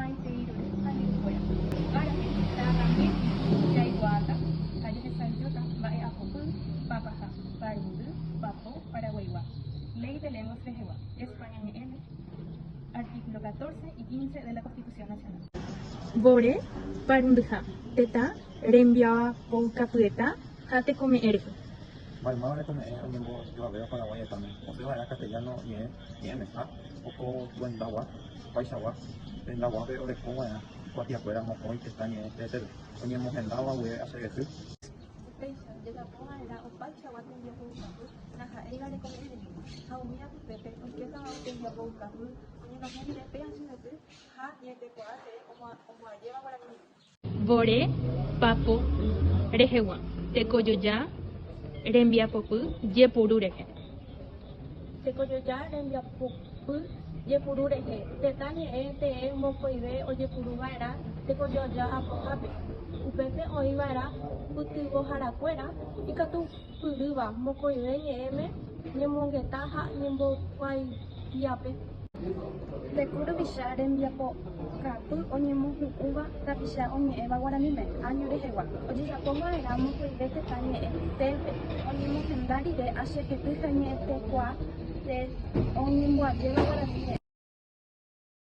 Maitei rory ha angirũkuéra. Árape ta'angamígui jaikuaáta ha jahesa'ỹijóta mba'e'apopy, papaha, parundy, papo, paraguaigua, Ley de Lenguas rehegua, España ñe'ẽme, artículo 14 y 15 de la Constitución Nacional. Vore, parundyha, tetã rembiapoukapyeta ha tekome'ẽ rehe. Maymáva rekome'ẽ oñembojoavéva Paraguái retãme osẽva'erã castellano ñe'ẽ ñe'ẽme ha okokuendagua opaichagua rendaguápe orekova'erã kuatiakuéra mokõi tetã ñe'ẽ teetépe oñemohendáva guive achegety. Upéicha, jajapova'erã opaichagua tembiapoukapy ndaha'éiva rekome'ẽ rehe, ha umi apytépe oikétava tembiapoukapy oñenohẽ rire pe achegety ha ñe'ẽtekuaa tee omboajéva guarani ñe'ẽ. Vore papo rehegua, tekojoja rembiapopy jepuru rehe. Tekojoja rembiapopy jepuru rehe, tetã ñe'ẽ tee mokõive ojepuru va'erã tekojoja apohápe. Upépe oĩ va'erã pytyvõharakuéra ikatupyrýva mokõive ñe'ẽme ñemongeta ha ñembokuatiápe. Teko ruvicha rembiapokapy oñemohu'ũva tapicha oñe'ẽva guaraníme año rehegua, ojejapo va'erã mokõive tetã ñe'ẽ teépe, oñemohenda rire achegety ha ñe'ẽtekuaa tee oñemboajéva guarani ñe'ẽ.